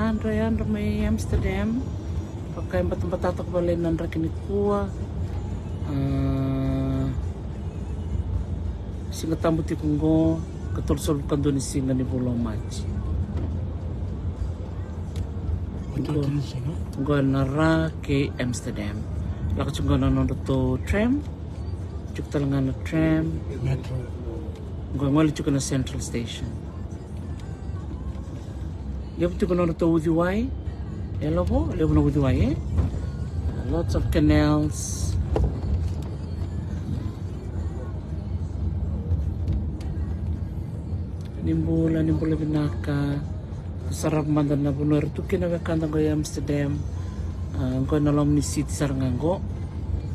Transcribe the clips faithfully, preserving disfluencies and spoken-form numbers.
Yadra, yadra mai Amsterdam. Vaka e batabataka vale na draki nikua. Ah, Siga Tabu tiko qo, ka tolusagavulu ka dua ni siga ni vula o Maji. Qo, qo na ra kei Amsterdam. Lako tiko qo na nodratou tram. Tiko tale ga na tram. Metro. Qo e gole tiko na Central Station. Levu tiko na nodratou uciwai. E lavo, levu na uciwai, e? Lots of canals. Ni bula, ni bula vinaka. Sarava mada na vanua era tu kina wekada qo i Amsterdam. Ah, qo na loma ni city sara ga qo.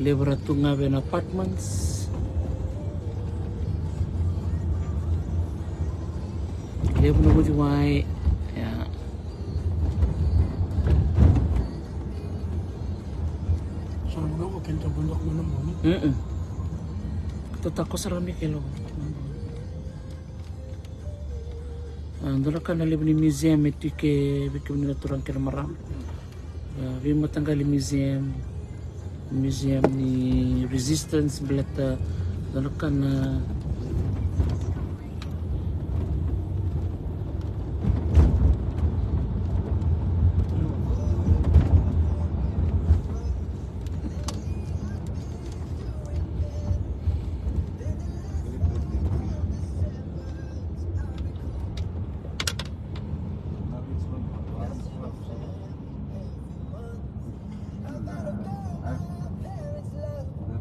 Levu era tu ga vei na apartments. Levu na uciwai. Ia. Sara mada qo kena tavudok mana moni. Mm-mm. Totako sara mai kelo. Ah, dua na ka na levu ni museum e tu i ke vei kemuni na turaga kei na marama. Ah, veimataqali museum, museum ni resistance, baleta dua na ka na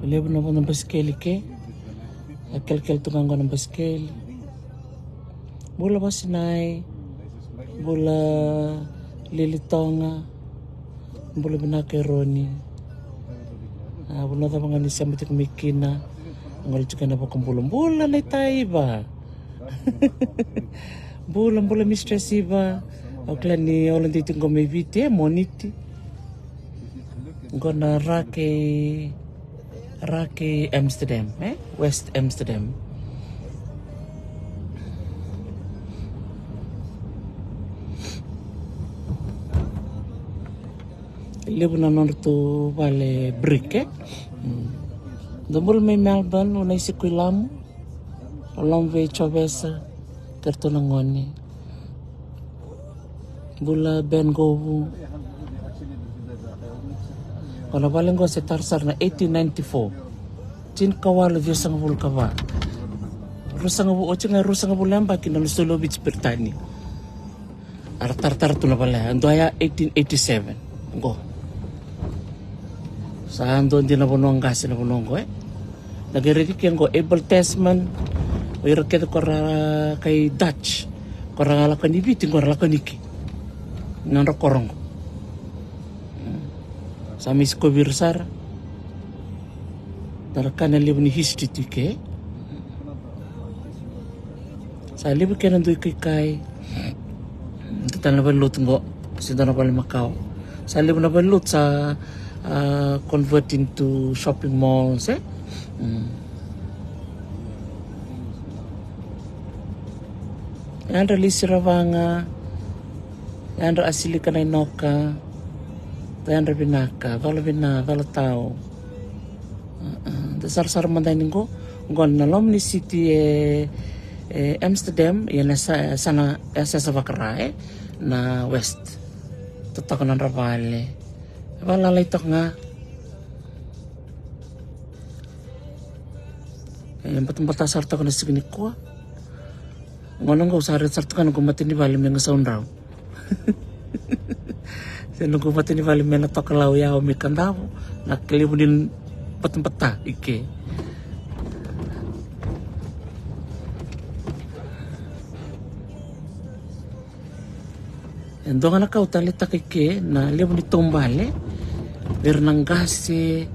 Levu na vodo basikeli ke. A kelekele tu ga qo na basikeli. Bula Vasinai. Bula Lili Toga. Bula vinaka Eroni. A, vanua cava ga ni sema tiko mai kina. Gole tiko ena vakabula. Bula na itaiva. Bula, bula Mistress Iva. Au kila ni o lako tiko qo mai Viti, e Moniti. Qo na ra kei, ra kei Amsterdam, e? West Amsterdam. Levu na nodratou vale brick, e? Mm. Dou bula mai Melbourne, o Naisi Kuilamu. O loma vei Jovesa, kei ratou na gone. Bula Ben Govu. O na vale qo se tara sara na eighteen ninety-four. Tinikawalu ciwasagavulu ka va. Ruasagavulu, oti ga e ruasagavulu na yabaki na nona soli o Viti Peritania. Era taratara tu na vale ya, dua ya eighteen eighty-seven. Qo. Sa dua dina na vanua qase na vanua qo, e. Na qai raici ke qo Abel Tasman. O ira kece ko ra kai Dutch. Ko ra lako ni Viti, qo ra lako ni ke. Nodra koro qo. Sa mai sikovi ira sara. Dua na ka na levu ni history tu i ke. Sa levu kena dui kaikai. Dua tale na valelotu qo, se dua na vale makawa. Sa levu na valelotu sa, ah, convert into shopping malls, e? Mm. Yadra Lisi Ravaga. Yadra Asilika Nainoka. Yadra vinaka, cola vina, cola tau. Da sarasara mada yani qo, qo na loma ni city e, e Amsterdam, ia na sa, sa na, e sa, sa vakara, e, na West. Totoka na nodra vale. Vale lalai toka ga. E, batabata sara toka na siga nikua. Gauna qo sa raica sara toka na noqu matanivale me Gasaudrau. Se noqu matanivale me Natokalau, Yawa, me Kadavu, na kelevu ni batabata i ke. E dua ga na ka au taleitaka i ke na levu ni taubale vei ira na qase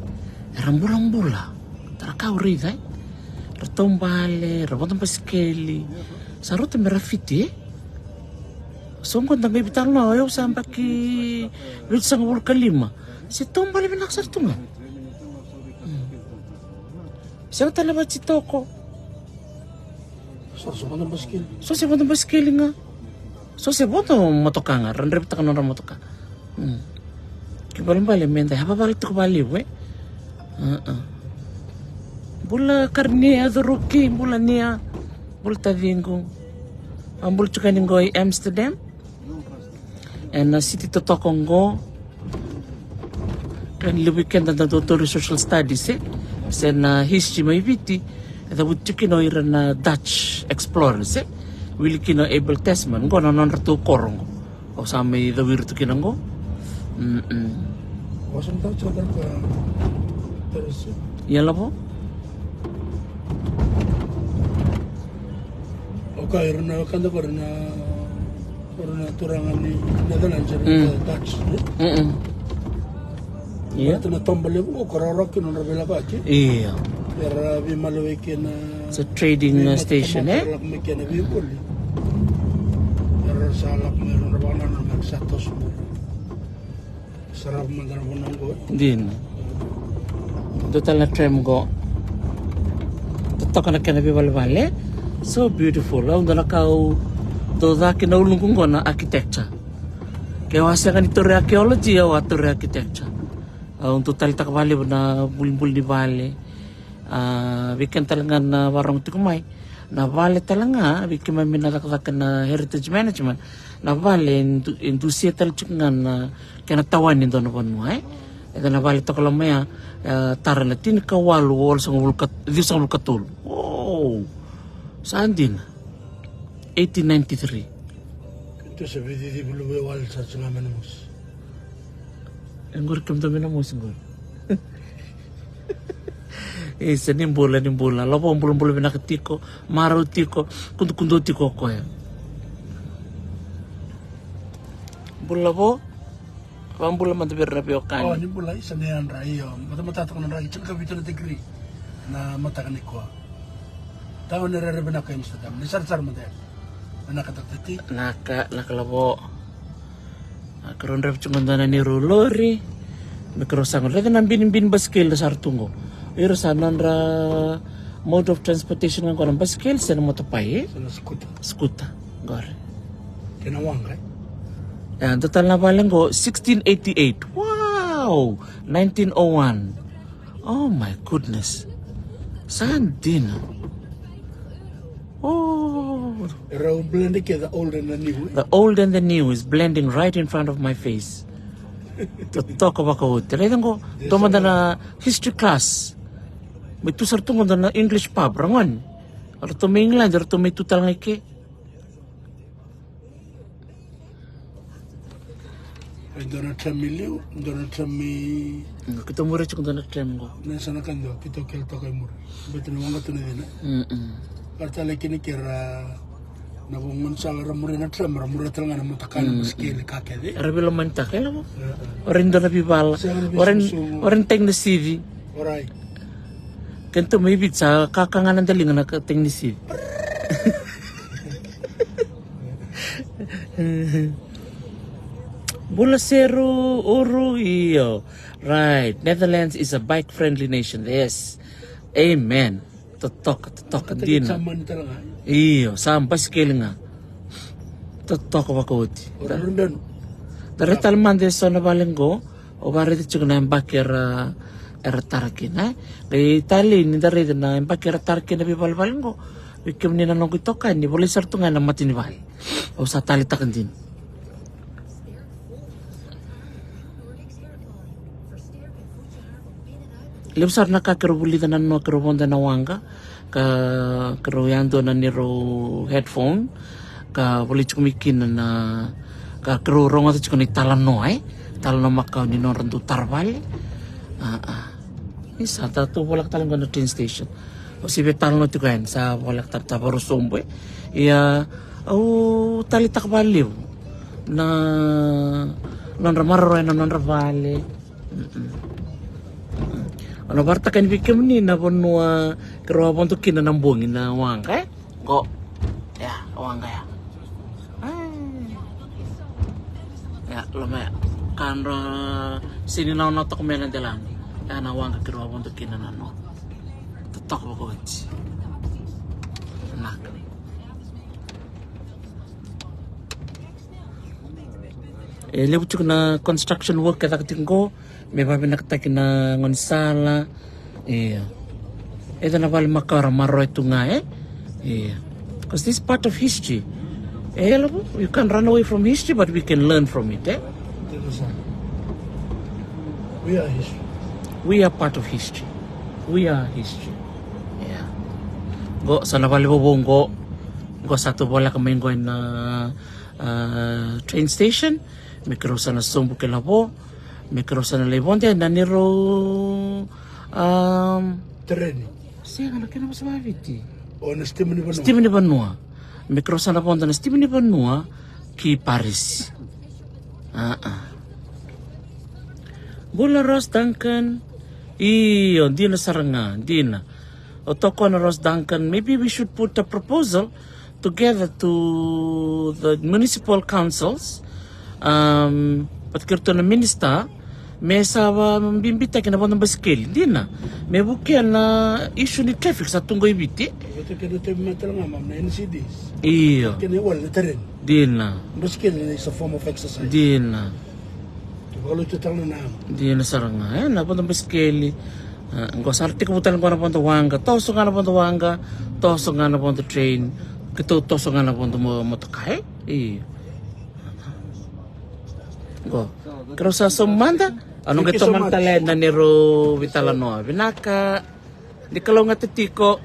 era bulabula. Tara ka au raica, e? Ra taubale, ra vodo basikeli. Sa rauta me ra fiti, e? So qo da qai veitalanoa, o yau sa yabaki vitusagavulu ka lima. Se taubale vinaka sara tu ga. Mm. Sega tale vati toko. So se vodo basikeli. So se vodo basikeli ga. So se vodo motoka ga, ra draivataka nodra motoka. Mm. Ke balebale me da yavavala tiko vakalevu, e? Uh-uh. Bula Karnia, Curuki, bula Nia, bula taciqu. A bula tiko yani qo i Amsterdam. Ena city totoka qo. Ka ni levu i keda da dau tauri social studies, e? Se na history mai Viti, e cavuti tiko kina o ira na Dutch explorers, e? Wili kina o Abel Tasman, qo na nodratou koro qo. Au sa mai cau ira tu kina qo. Mm-mm. Ia lavo? Oka, ira na wekada qori na, ira na turaga ni Netherlands, ira na Dutch, e? Mm-mm. Ia. Baleta na toba levu qo, ko rawarawa kina nodra veilakoyaki. Ia. Era veimalewai kina. It's a trading, uh, station, e? Era lako mai kina veivoli. Era sa lako mai nodra vakanananu me sa toso. Sarava mada na vanua qo. Dina. Dua tale na tram qo. Totoka na kena veivalevale. So beautiful. Au dua na ka au dau ca kina uluqu qo na architecture. Ke au a sega ni tauri archaeology, au a tauri architecture. Au dau taleitaka vakalevu na bulibuli ni vale. A, vei keda tale ga na vakarorogo tiko mai. Na vale tale ga, vei keimami na cakacaka na heritage management. Na vale e du-, e dusia tale tiko ga na kena tawani e dua na vanua, e? E dua na vale toka loma ya, e, tara na tinikawalu walusagavulu ka, ciwasagavulu ka tolu. Wow! Sa dina. Eighteen ninety-three. Keitou sa veicicivulu veiwale sa tiko ga mai na mosi. E qori kemudou mai na mosi qori. Isa, ni bula, ni bula. Lavo, bulabula vinaka tiko, marau tiko, kudukudu tiko o koya. Bula vo, vabula mada vei ira na veiwekani. O, ni bula, isa ni yadra, io. Matamata toka na draki, tinikavitu na degree. Na mataka nikua. Tawa ni rere vinaka Amsterdam. Ni sarasara mada. Vinaka takataki. Naka, naka lavo. A, keirau draiva tiko dua na neirau lori. Me keirau sa qo raica na binibini basikeli ra sa ra tu qo. Ira sa nodra mode of transportation ga qo na basikeli se na motopai, e? Se na skuta. Skuta, qori. Kei na waqa, e? E, dua tale na vale qo, sixteen eighty-eight. Wow! Nineteen oh one. Oh my goodness. Sa dina. Oh. Rau blend ke the old and the new, e? The old and the new is blending right in front of my face. Totoka vakaoti. Raica qo, dua mada na history class. Mai tu sara tu qo dua na English pub, ra gone. Ratou mai England, ratou mai tu tale ga i ke. E dua na tram i liu, dua na tram i. Keitou muri tiko dua na tram qo. Na yasana ka dua, keitou kele toka i muri. Baleta ni waqa tu na cina. Mm-mm. Ka ra tale kina ke ra na vagaunisala ra muri na tram, ra muri tale ga na motoka, na basikeli, ka kece. Era veilomanitaka, e lavo? E, e. O ira dua na veivala. Sega ni o ira, veisusu. O ira na tagi ni sivi. Orai. Keitou mai Viti sa kaka ga na daliga na ka tagi ni sivi. Bula Seru, Uru, io. Right. Netherlands is a bike friendly nation. Yes. Amen. Totoka, totoka dina. Germany tale ga. Io, sa basikeli ga. Totoka vakaoti. O rau benu. Da rai tale mada e so na vale qo. O vakaraica tiko na yabaki era, era tara kina, e? Qai talei ni da raica na yabaki era tara kina veivalevale qo. Vei kemuni na noqu itokani, volai sara tu ga ena mata ni vale. Au sa taleitaka dina. Levu sara na ka keirau vulica na noa, keirau vodo ena waqa. Ka keirau yadua na neirau headphone, ka volai tiko mai kina na ka keirau rogoca tiko na italanoa, e? Talanoa makawa ni nodra dau tara vale. A, a. Ni sa tatou voleka tale qo na train station. Au se via talanoa tiko yani, sa voleka tale ta vakarau sobu, e. Ia, au taleitaka vakalevu na nodra maroroya na nodra vale. Mm-mm. Au na vakaraitaka yani vei kemuni na vanua keirau a vodo kina na bogi na waqa, e? Qo. Ia, waqa ya. Ai. Ia, loma ya. Kadra sini na nona toka mai na delana. Ia na waqa keirau a vodo kina na noa. Totoka vakaoti. Naka. E levu tiko na construction work e caka tiko qo me vavinakataki na gaunisala. Ia. E ca na vale makawa ra maroroya tu ga, e? Ia. Because this is part of history. E levu, you can't run away from history, but we can learn from it, e? We are history. We are part of history. We are history. Ia. Qo sa na vale vovou qo. Qo sa tu voleka mai qo ena, a, train station. Me keirau sa na sobu kila vo. Me keirau sa na lai vodo ena neirau, a, tereni. Sega, na kena vosa vaviti. O na sitima ni vanua. Sitima ni vanua. Me keirau sa na vodo na sitima ni vanua ki Paris. A, a. Bula Ross Duncan. Io, dina sara ga, dina. O tokona Ross Duncan, maybe we should put a proposal together to the municipal councils. Um, vata kei ratou na minister, me sa va bibitaki na vodo basikeli, dina. Me vukea na issue ni traffic sa tu qo i Viti. Vata kei na tavi matala ga mam na N C Ds. Io. Kei na iwali na tereni. Dina. Basikeli is a form of exercise. Dina. Vakalotutaka na yago. Dina sara ga, e, na vodo basikeli. A, qo sa ra tekivu tale qo na vodo waqa, toso ga na vodo waqa, toso ga na vodo train, keitou toso ga na vodo mo-, motoka, e? Io. Qo. Keirau sa sauma mada, au na qai tomana tale ena neirau veitalanoa. Vinaka. Ni kalougata tiko.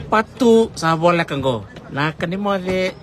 Part two sa voleka qo. Naka ni moce.